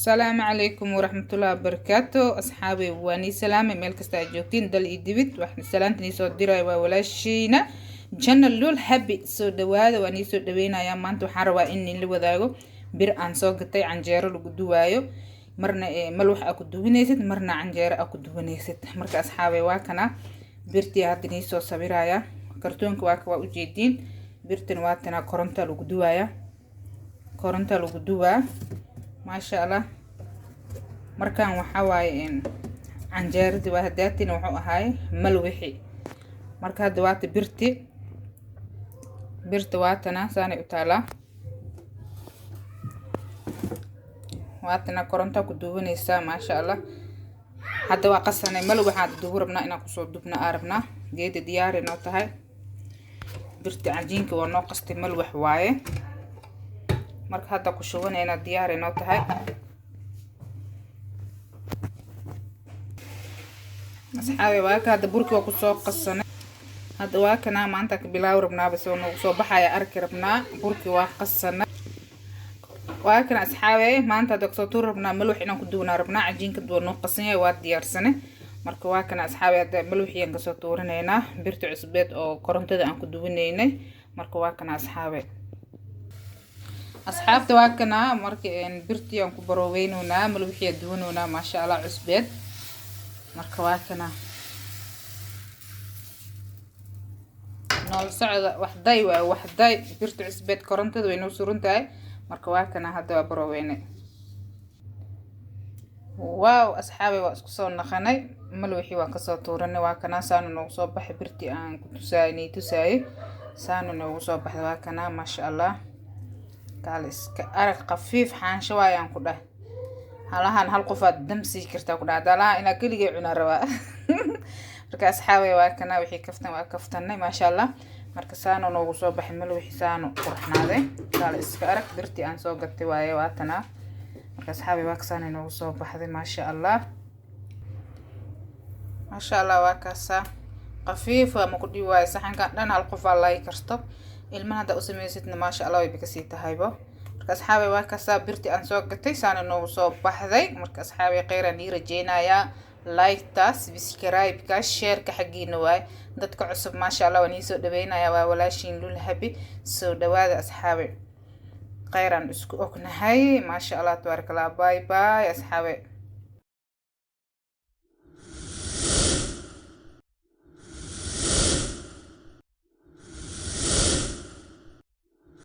Asalaamu calaykum waraxmatullaahi wabarakaatu. Asxaabay, waa nii salaamay meel kasta aad joogtiin, dal iyo dibid. Waxaan salaanta nii soo diray waa walaashiina Janna Lul Happy. Soo dhawaada, waa nii soo dhaweynayaa. Maanta waxaan rabaa in la wadaago bir aan soo gatay, canjeero lagu duwaayo. Marna malwax aa ku duwanaysid, marna canjeero aa ku duwanaysid. Marka asxaabay, waa kana birtii hadda nii soo sawiraya. Kartoonka waa ka, waa ujeediin. Birtan waa tana, koronta lagu duwaaya, koronta lagu duwaa, maasha Allah. Markaan waxaa waaye canjeeradii waa, hadaatina wuxuu ahaay malwixi. Marka hadda waata birti, birta waatana saanay u taalaa, waatana koronta ku duwanaysaa, maasha Allah. Hadda waa qasanay malwaxaan dubu rabnaa, inaan kusoo dubna aa rabnaa. Geeda diyaari noo tahay birti, cajiinka waa noo qastay, malwax waaye. Marka hadda ku shubanayna, diyaari noo tahay. Asxaabi, waa ka hadda burki waa kusoo qasanay. Hadda waa kanaa, maanta ka bilaawi rabnaaba, soo noogu soo baxaya arki rabnaa. Burki waa qasanay, waa kana asxaabe. Maanta hadda kasoo tuuri rabnaa malwax inaan ku duwanaa rabnaa. Cajiinka waa noo qasan yahay, waa diyaarsanay. Marka waa kana asxaabe, hadda malwaxiyaan kasoo tuurinaynaa birta cusbeed oo korontada aan ku duwanaynay. Marka waa kana asxaabe, asxaabta waa kana. Marka birtii aan ku barooweynonaa, malwaxiyaa duwanoonaa, maasha Allah, cusbeed. Marka waa kana, nool socda, waxday waa waxday. Birta cusbeed korontada way noo suran tahay. Marka waa kana, hadda waa barooweynay. Waaw asxaabay, waa isku soo naqanay, malwixii waan kasoo tuuranay. Waa kanaa, saana noogu soo baxay birtii aan ku tusaayay, nii tusaayay, saana noogu soo baxday. Waa kanaa, maasha Allah, kaal iska arag, khafiif xaansho waayaan ku dhah. Halahan hal qofaad damsii kartaa ku dhah, halaha inaa keligay cunaa rabaa. Marka asxaabay, waa kanaa, wixii kaftan waa kaftanay, maasha Allah. Marka saana noogu soo baxay malwixii, saanu qurxnaaday, kaal iska arag. Birtii aan soo gatay waaye, waa tanaa. Marka asxaabay, waa kasaana noogu soo baxday, maasha Allah, maasha Allah. Waa kaasaa, khafiif waa, ma ku dhibi waayo. Saxankan dhan hal qofaa laayi karto, ilmaha haddaa u samaysidna, maasha Allah, wayba kasii tahaybo. Marka asxaabay, waa kaasaa birtii aan soo gatay, saana noogu soo baxday. Marka asxaabay, kheyraan ii rajeynayaa. Like-ta, subscribe-ka, share-ka xaggiina waay. Dadka cusub, maasha Allah, waan iisoo dhaweynayaa. Waa walaashiin Lul Happy. Soo dhawaada asxaabay, kheyraan isku ognahay, maasha Allah, tabaaraka Allah. Bye bye asxaabay.